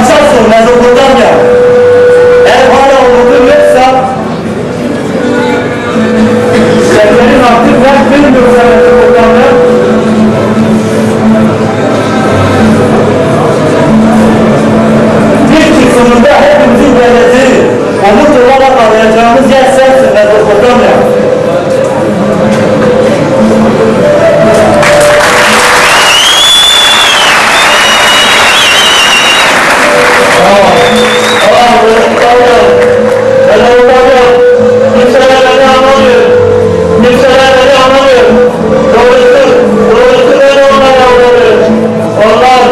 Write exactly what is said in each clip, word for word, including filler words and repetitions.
Esas o Mezopotamya. Eğer hala unutuyorsa, Seferi Nakit Fen bilmiyorsa Mezopotamya, bil ki sonunda hepimizin geleceği, umut olarak arayacağımız yer sensin Mezopotamya. Doğrusu, doğrusu ben onlara anlamıyorum. Onlar,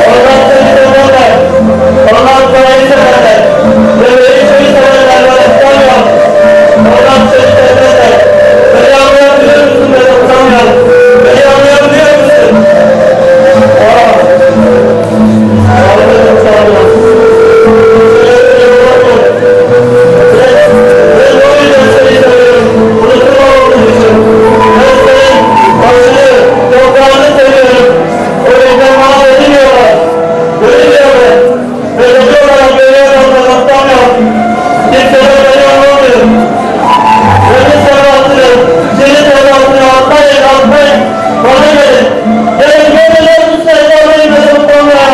onlar seni severler. Onlar parayı severler. Bebeği seni severler. Ben istemiyorum. Onlar seni sevmezler. Beni anlayabiliyor musun? Ben anlamıyorum. Beni anlayabiliyor musun? Aa. Anladım, anladım. Ben, ben o yüzden seni seviyorum. Unutma onun için. Ben senin başını, toprağını seviyorum. O yüzden bana beni diyorlar. Beni diyorlar. Beni diyorlar, beni diyorlar, anlatamıyorum. Kimseler beni anlamıyor. Beni seviyorsunuz. Seni seviyorsunuz. Atmayın, atmayın. Bana gelin. Gelin, gelin, gelin, size gelin, gelin, bana.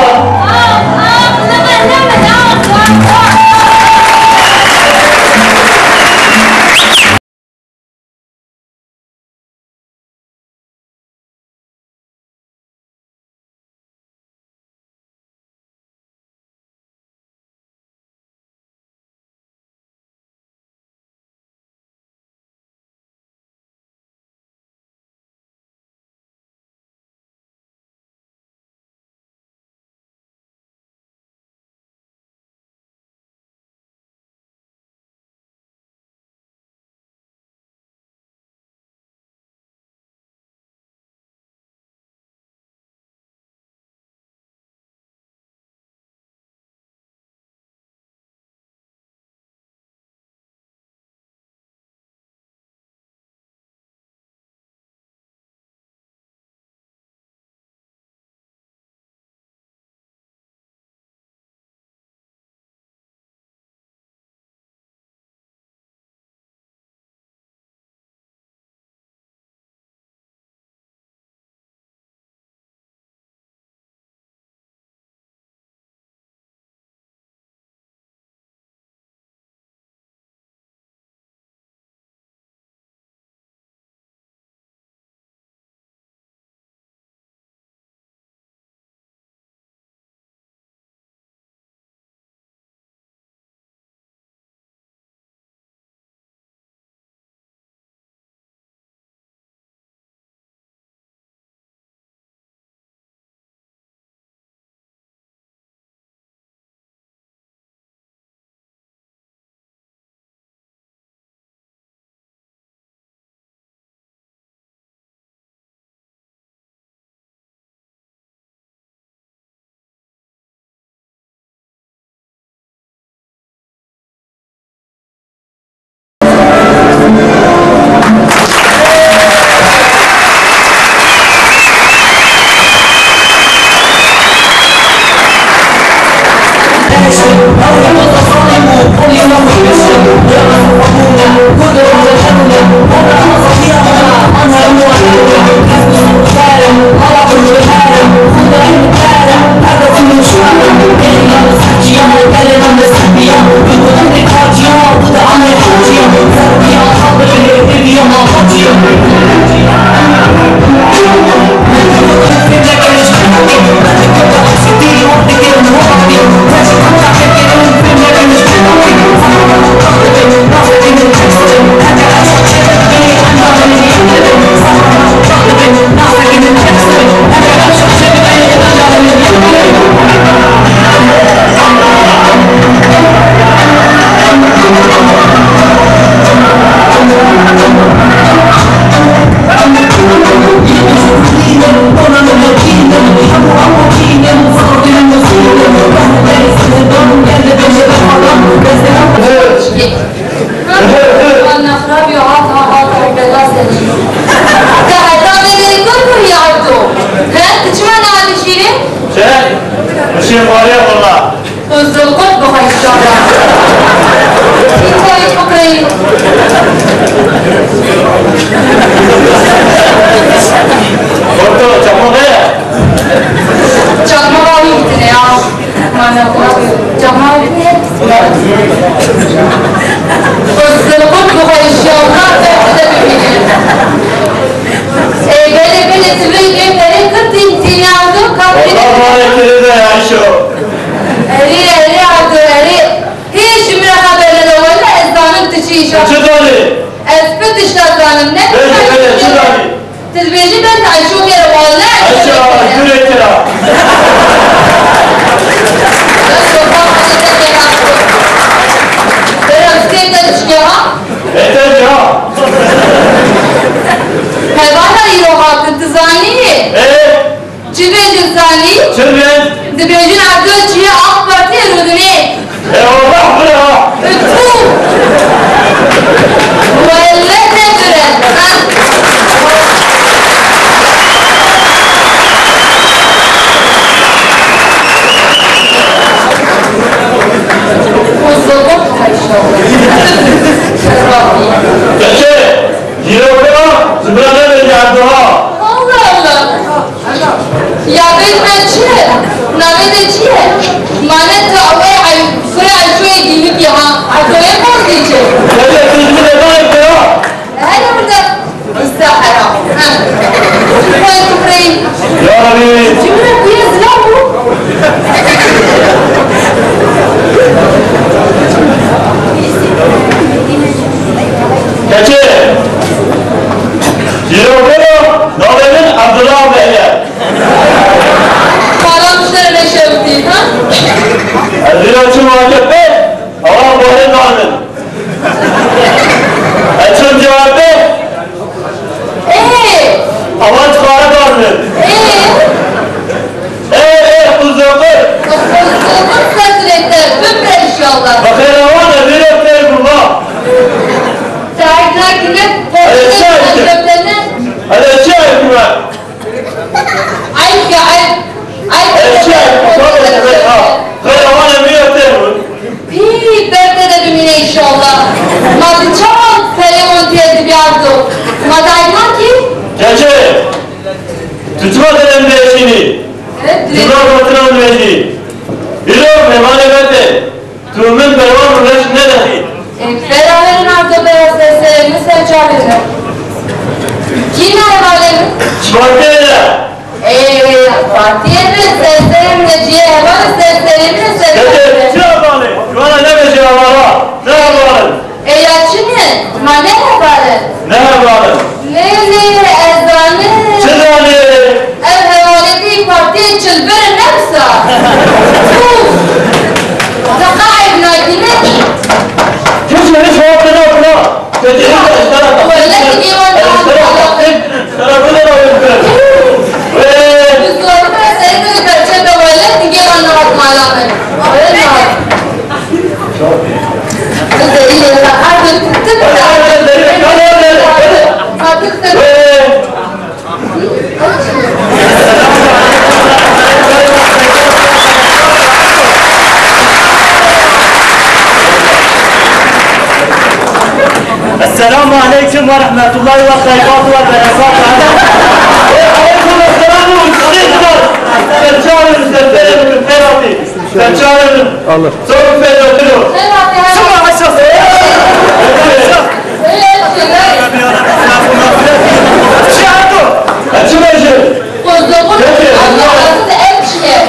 Çi? Mişê xwarê wala. Cemal ne? Kuzum, bu inşallah berde de bimîne. Ê, belê, belê, tu vê, vê perê kir tîn, tîn yardo, kap. Allah bana kiri de ya şu. Erê, erê, yardo, erê. Hiç ji min re xeber nede, wele ez zanim tu çi îşa. Çi zanî? Ez pir tişta zanim, ne? Belê, belê, çi zanî? Tu dibêjî ben te eşoqê re wale. Eşa, gurê kira. Bera stê te dişke ha? E te ha. Hevala îro hatin, tu zanî? E? Çi bêjin zanî? Çi bêjin? Dibêjin Erdogan çiye AK Partiyê rûdinê. E, Allah bira! Tû! Wele te bire! Keçê, hîro bira, ji bira nebêje Erdogan. Allah Allah! Ya bê me çi? Navê te çi ye? Mane tu ew ey ey-, kurê Eyşoyê Dîmikî ha. Eyşoyê Bordî çi? Hebe tu ji min re nayê pêra. Hele burada. Îsta hera. Ha. Koy tu kurê. Ya Rabî. Ji min re bûye zilam bû. Keçê. Hîro bira, navê min Abdullah Bey ye. Param ji te re neşewitî, ha? Ez vîra çûm A K P, ewan barê dan min. Ez çûm C H P, Ê! ewan ji pare dan min. Ê! Ê, ê, quzûqur. Quzûqur qesrê te, bimre inşallah. Bi xêra wan ez vîra têr bûma. Te erd nakî ne, Hele çi ayê? Hele çi ayê? Eyb ke eyb. Eyb ke eyb. Xêra wan e, mîra têr bûn. Pî berde de bimîne inşallah. Ma tu çawa perê wan tê dibî Erdo? Ma dayman kî? Keçê, tu çima dilê min dişînî? Evet, dilê. Tu na gotina min dibêjî. Îro mêvanê me tê. Tu min berwan û leş nedexî. Ê, beraber navto bera serserê min ser çavê min. Kî ne hevalê min? Çibatê de. Ê, Fatiyê min serserê min e, ciyê hevalê serserê min e, serserê min e. Dede, çi hevalê? Ji wana nebêjî hevala. Ne hevalin? Ê, ya çi ne? Ma ne hevalin? Ne hevalin? Lê, lê, ez zanim. Çi zanî? Ev hevalêtî partiyê çilbir in, ne wisa? Tûf! Te qehek nakî ne? Keçê, hiç hewp nena bina. Keçê, hiç hewp nena. Wele tu gêwan nena. Sana bu da bir kere. Ve. Biz zorba sayın bir perçe de wele tu gêwan nena mala min. Wele. Hadi, hadi, hadi, hadi. Hadi, hadi. Esselamu aleyküm ve rahmetullahi ve berekatuhu ve berekatuhu. Ve aleyküm esselam ve rahmetullah. Sen çağırın, sen verin, sen atın. Sen çağırın. Allah. Çok fena. Şuna aşağı. Açılacak. Peki, Allah razı olsun, ev çiye.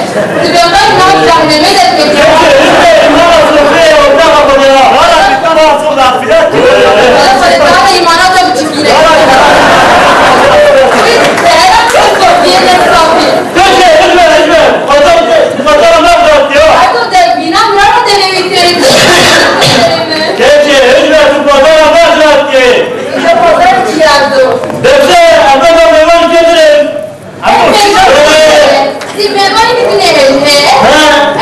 Dibe ben ne yapacağım, ne medet edeceğim? Peki, lütfen, Allah razı olsun, ya, Allah razı olsun, ya. Bana imana çok çirkin. Bana çok korkuyor, ne yapayım? Peki, lütfen, lütfen. Adam, adam ne yapacak ya? Hadi o de, bina mura da denemek isterim. Peki, lütfen, bu adam ne yapacak ki? Ya pazar çiğerdi. Defse, adam ne var getirin? Siz memari bitine he? He.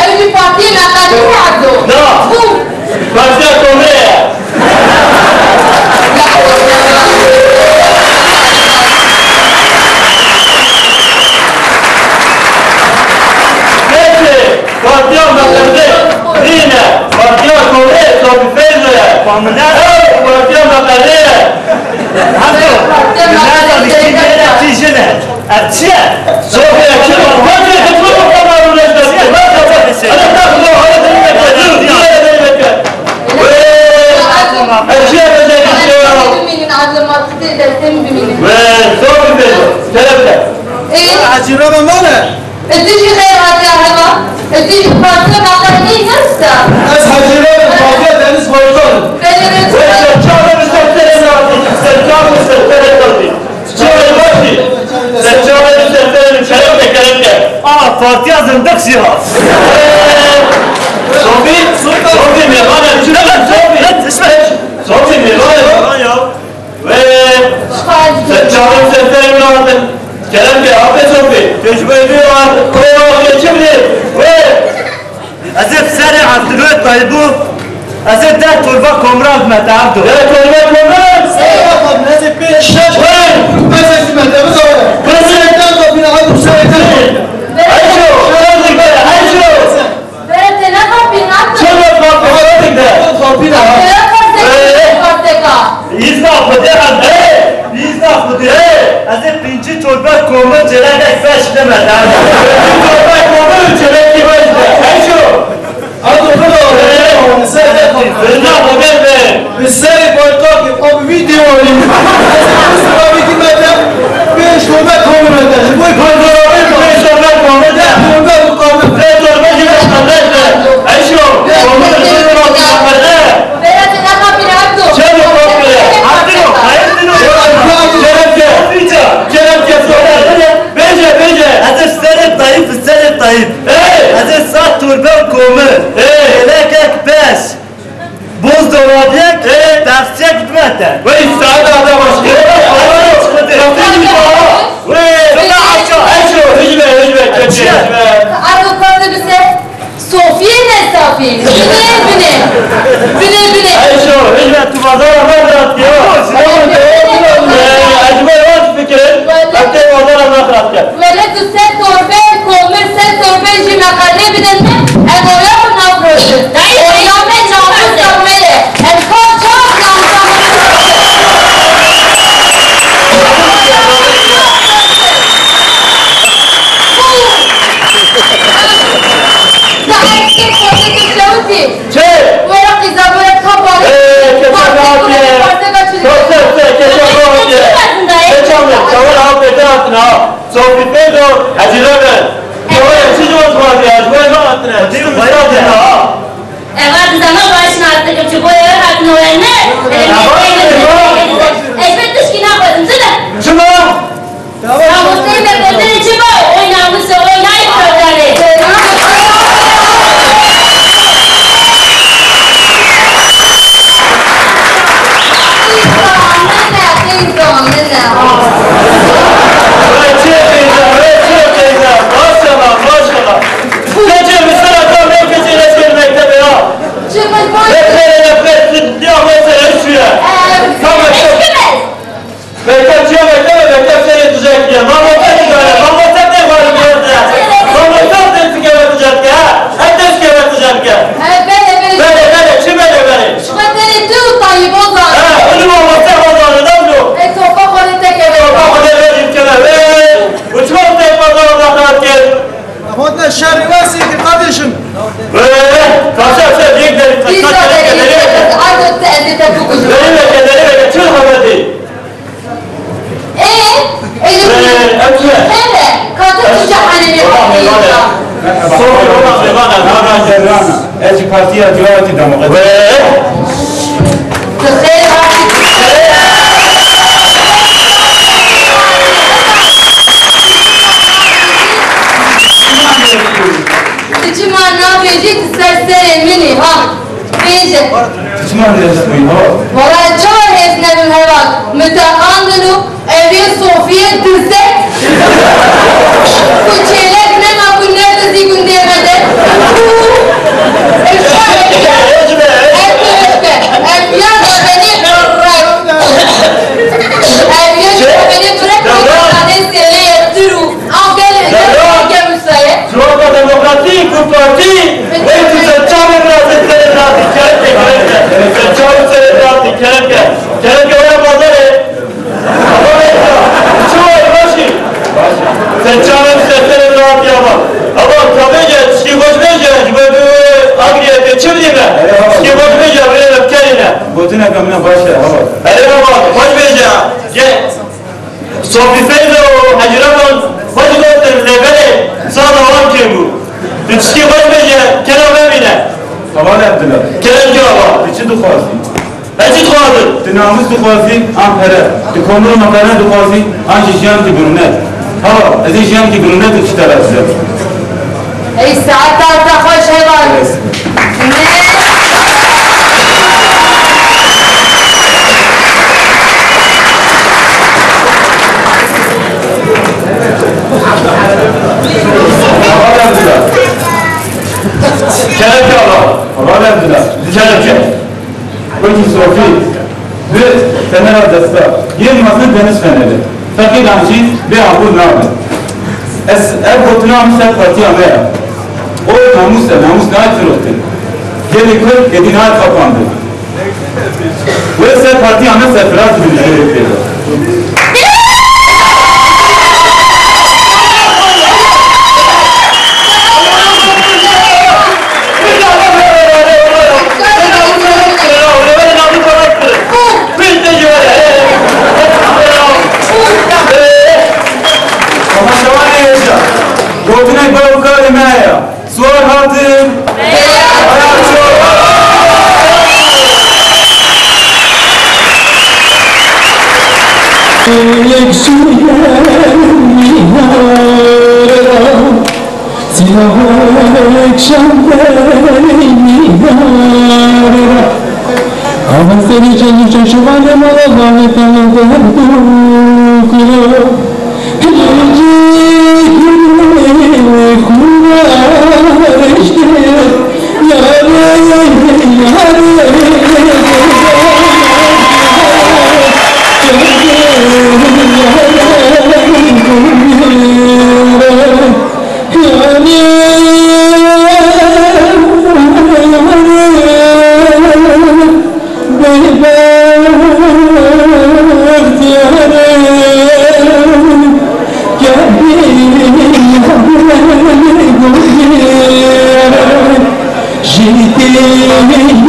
Ew ji partiyê me Partiya zindiq jî hat. Sofî, Sofî mêvan e. Sofî, Sofî mêvan e. Wê, sen çavan ser serê min hatin. Kerem ke, apê Sofî. Tu ji bo wê hat, wê hat, wê çi bilê? Wê. Ez ê bi serê Evdilwêt Tayyîbû, ez ê deh torba komran bime te Evdo. Deh torba komran? Sey bakalım, ez ê pênc, şeş, wê, pênc ez bime te, bizo. Pênc ez bime te, bizo. Ayşo, sen dik de, Ayşo. Bere te ne kapî, ne? Çi ne kapî, sen dik de? Kapî ne? Kapî ne? Ee? Kapî ne? Îzna Xwedê em, ê, îzna Xwedê, ê, ez ê pêncî torbe komir çêlekek beş dime, tamam. Pêncî torbe komir çêlekî beş de. Eşo. Hadi bunu da, ê, sen de, zirna Xwedê be. Bi serê baytakê, abi, vî dêwarî. Abi, kî me de, pênc torbe komir me de. Ji bo pênc torbe, pênc torbe komir de. Torbe komir. Pênc torbe jî de komir de. Eşo, komir, komir de. Bera te ne kapî ne Evdo? Çelo kapî. Hatino, hayır dino. Kerem ke. Kerem ke. Bêje, bêje. Ez ê serê Tayyîp, serê Tayyîp. Hey. Ez ê sed torbe komir. Hey. Çêlekek beş. Bozdorabiyek, hey, dersiyek bime te. Wey, saet ada başka. Wey, sana aça. Eşo, hicve, hicve, kepçe, hicve. Erdo kaptı bize. Sofiyê ne safî, binê, binê. Binê, binê. Ayşo, hijmet tu bazara me birat ya. Tamam, tamam, tamam. Ee, ez ji bo ewan difikirim. Wele. Em tê bazara me xirab ket. Wele tu sed torbe komir, sed torbe jî meqalê bidin me, em oya xwe nafroşin. Oya me namusa me ye. Em ka çawa namusa me? Saet sê xwezê kişewitî. Çi? Were qîza, were ka parê. Ee, keçe hatiye. Parse, parse, keçe hatiye. Keçe mi? Çawa ha pête hatina. Sofî pêdo, ez ê re ben. Çawa çi ji wan dixwaze, ez ji wan hatine. Çi dixwaze ha? Eva dizana baş nastikim, çi boye hatine werne. Ez pê tişkî naxwazim, çi de? Çima? Namosteyê me gotinê çi bo? Oy namûs e, oy nayê prodanê. Maşallah, maşallah. Keçê misal ata me keçê leşkê mektebe ya. Mektebe ya, mektebe ya, mektebe ya. Mektep çiya mektebe, mektep serê tijek diye. Mamoste tijare, mamoste ne var diyor diye. Mamoste ne tijare tijek diye, ha? Hep de tijare tijek diye. He, bele, bele. Bele, bele, çi bele, bele? Şubat bele tu tayı bozan. He, onu mamoste bozan, ne diyor? E, topa kore tek eve. Topa kore tek eve. Ve, bu çok tek bozan Allah razı olsun. Ahmet ne şerri versin ki kardeşim. Ve, kaça, kaça, yek deri, kaça, kaça, kaça, kaça. Deri ve kederi ve kaça, kaça. Ee, Elif. Ee, Elif. Hele, katı tu cehennemî hatî. Sofî, ola mêvan e, nana. Ez jî partiya Cumhuriyetî Demokratîk. Wê. Tu xêr hatî. Tu çima nabêjî, tu ser serê min î, ha. Bêje. Tu çima hêz bûyî, ha? Wala çawa hêz nebim heval? Min te xandin û ev ê Sofiyê dizek. Ku çêlek nema ku nedizî gundê me de. Û ev ya, ev ya, ev ya, ev ya, ev ya, ev ya, Cevap demokratîk û partî, wey tu ser çavê min razî, serê razî, kerem ke, kerem ke. Ser çavê min serê razî, kerem ke. Kerem ke, were bazarê. Ama ne ya? Çi var, başî? Ser çavê min serê razî ama. Ama tabê ke, tişkî xweş bêje, ji bo tu agriye ke çi bidî me? Tişkî xweş bêje, wê kerîne. Gotineke min baş e, hava. Erê baba, xweş bêje. Gel. Sofî Feyzo û Hecî Remon xwe jî gotin lê belê, sala wan kêm bû. Tu tişkî xweş bêje, kena me bîne. Hevalê Ebdullah. Kerem ke ava. Tu çi dixwazî? Ez çi dixwazim? Tu namûs dixwazî, an pere? Tu komir û meqame dixwazî, an jî jiyankî birûnet? Heval, ez ê jiyankî birûnet û çi te re dizem. Ey saeta te xweş heval. Kerem ke Allah. Allah razı olsun. Kerem ke. Wekî Sofî bi fenera desta, yên mezin deniz feneri. Feqîran jî bê abûr nabe. Ez ev gotina min ser partiya me ye. O namûs e, namûs nayê firotin. Gelê Kurd êdî nayê xapandin. Wê ser partiya me serfiraz bin, ew ê pê be. Temaşevanê hêja, gotinê ber û karê me heye. Suwar hatin. Ji tê yekden mîna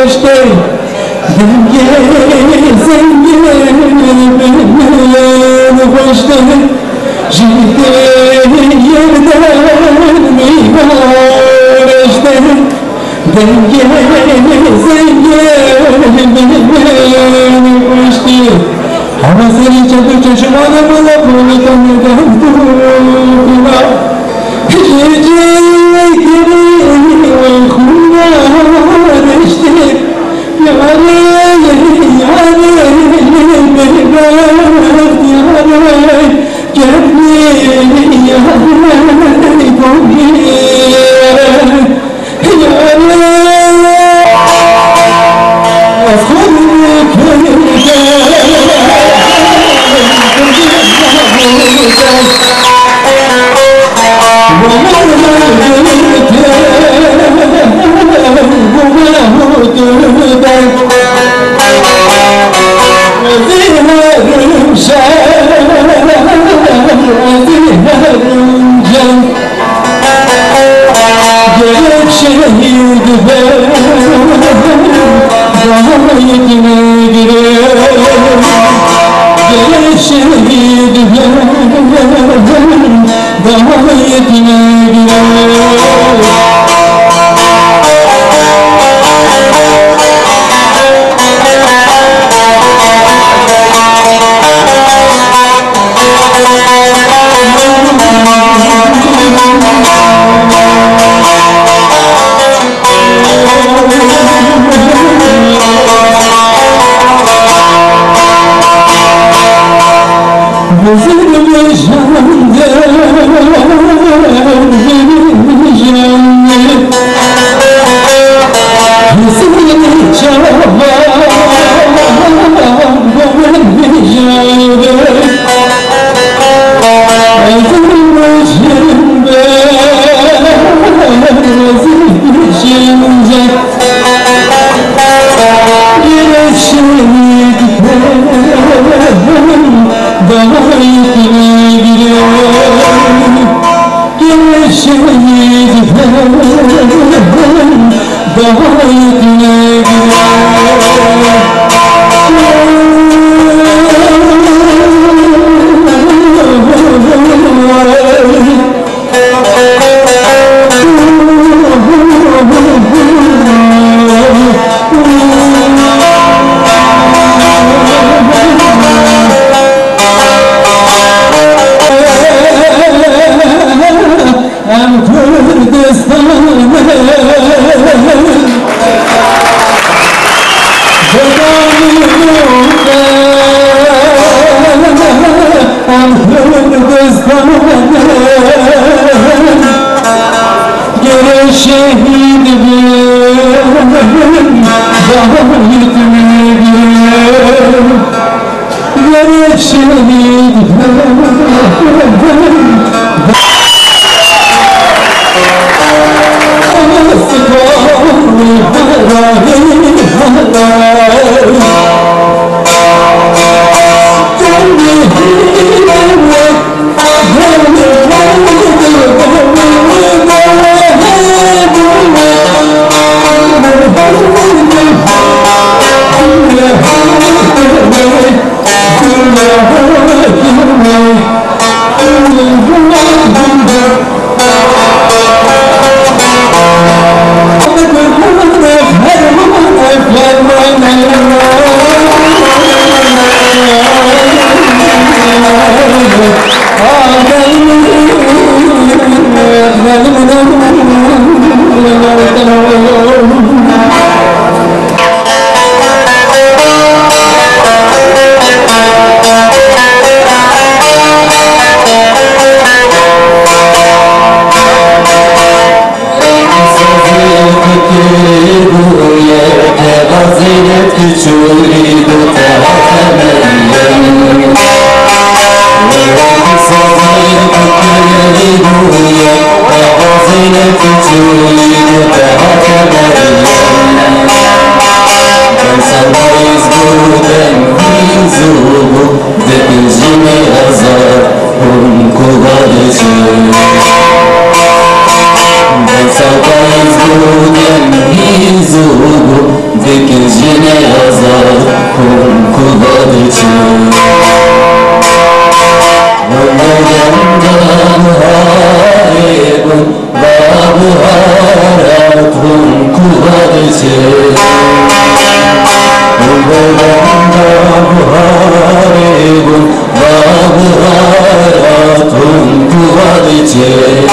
reştê, dengê zengê min xweştê. Ji tê yekden mîna reştê, dengê zengê min xweştê. Hava serî çetu çeşmanê mala polîkan deng dûkina. Ji cî kirî wê xûna riştê. Yarê, yarê, bêbextiyarê, kevnî yarê, gomî. Gerek şehîd ben, daha yetine girem. Gerek şehîd ben, daha yetine girem. Gere şehîd bin, daha yitmedi. Gere şehîd bin. Dikin jinê azad hûn kuva diçin. Deng sewqayîz bû, dem hîn zû bû. Dikin jinê azad hûn kuva diçin. Hûn li dem de biharê bûn. Babuhara hûn kuva diçin. Hûn li benda buharê bûn. Babuhara hûn kuva diçin.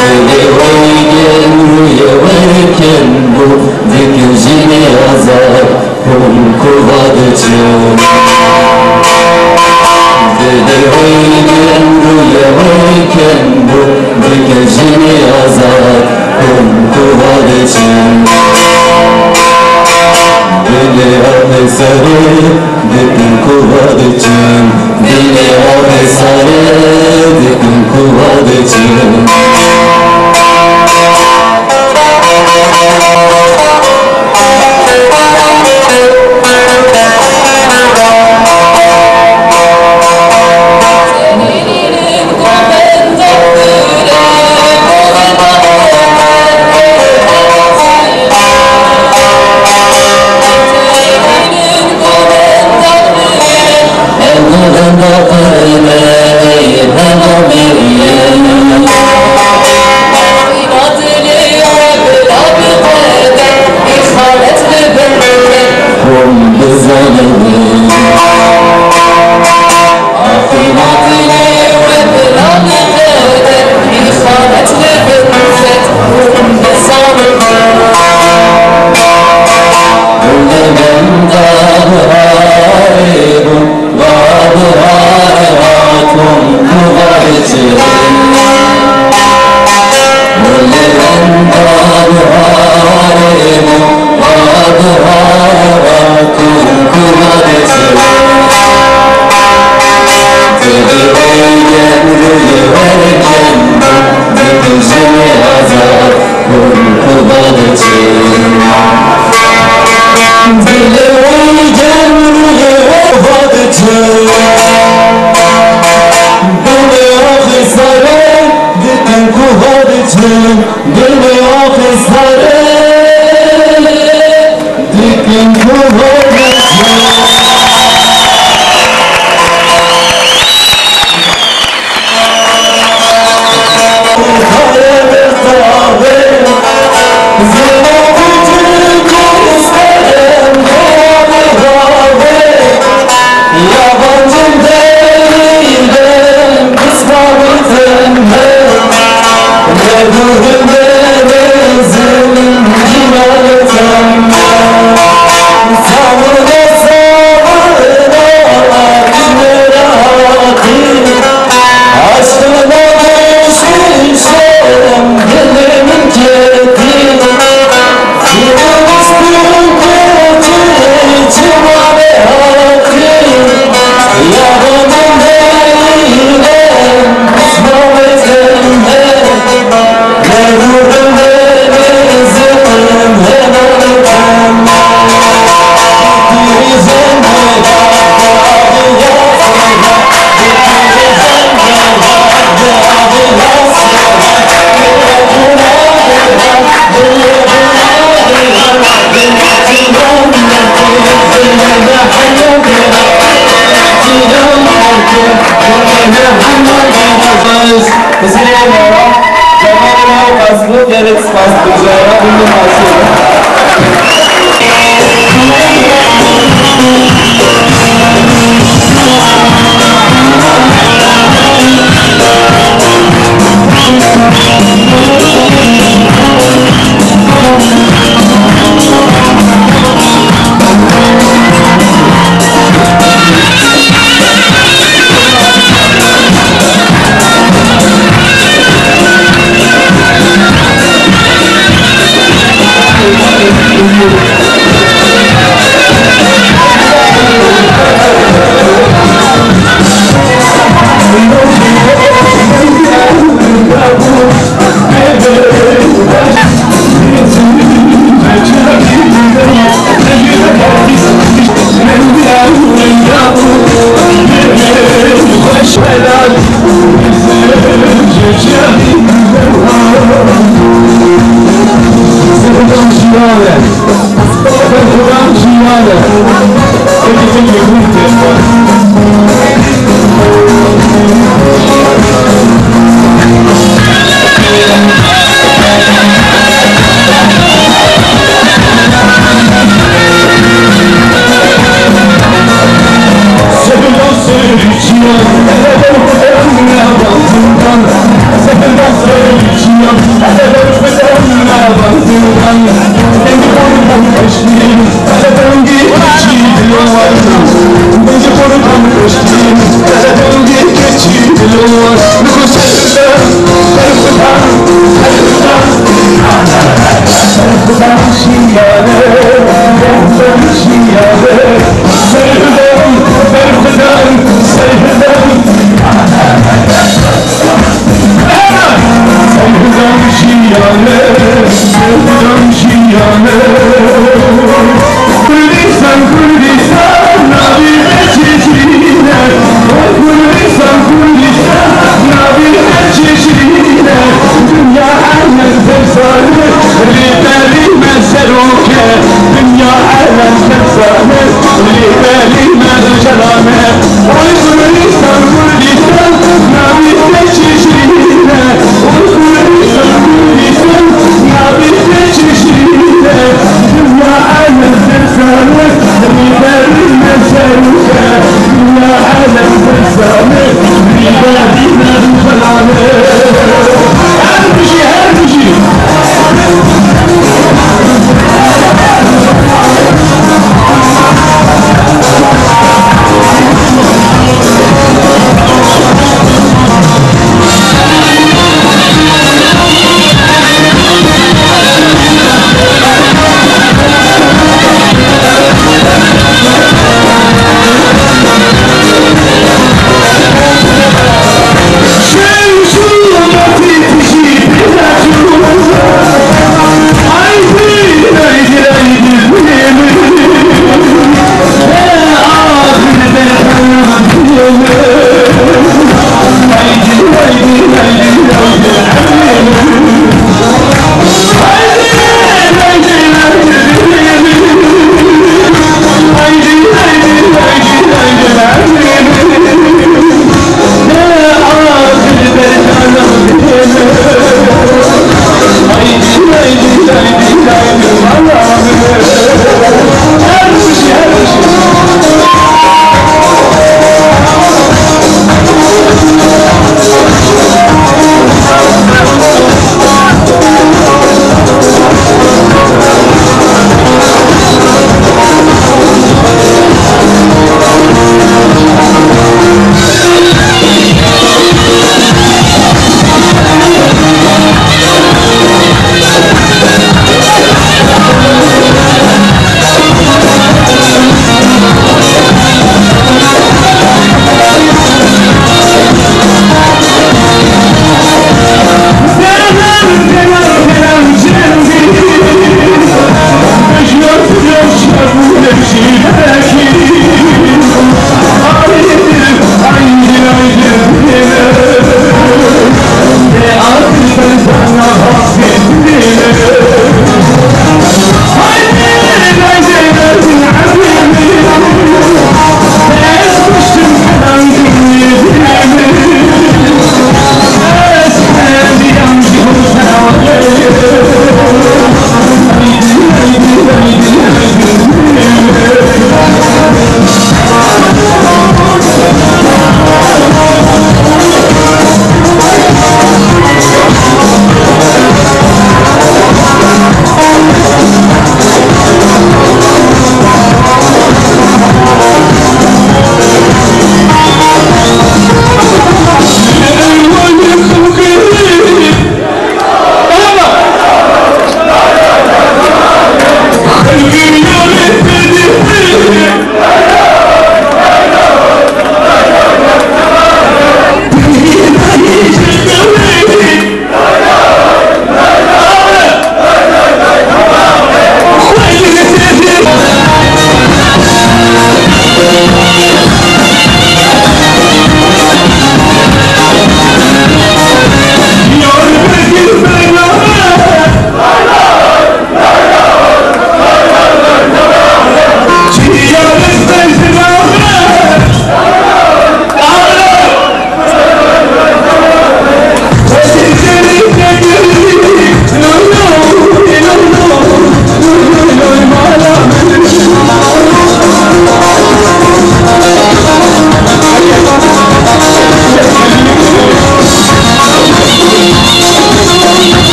Dilê wê gel rûyê wê kin bû. Dikin jinê azad hûn kuva diçin. Dilê wê gel rûyê wê kin bû, dikin jinê azad hûn kuva diçin. Dilê axê serê dikin kuva diçin. Dilê axê serê dikin kuva diçin. Baharê hatûn kuva diçin. Li benda baharê bû, bahar hatûn kuva diçin. Dilê wê gel rûyê wê kin bû, dikin jinê azad hûn kuva diçin. Dilê wî gel rûyê wê kuva diçin. Dilê axê serê dikin kuva diçin. Dilê axê serê dikin kuva diçin.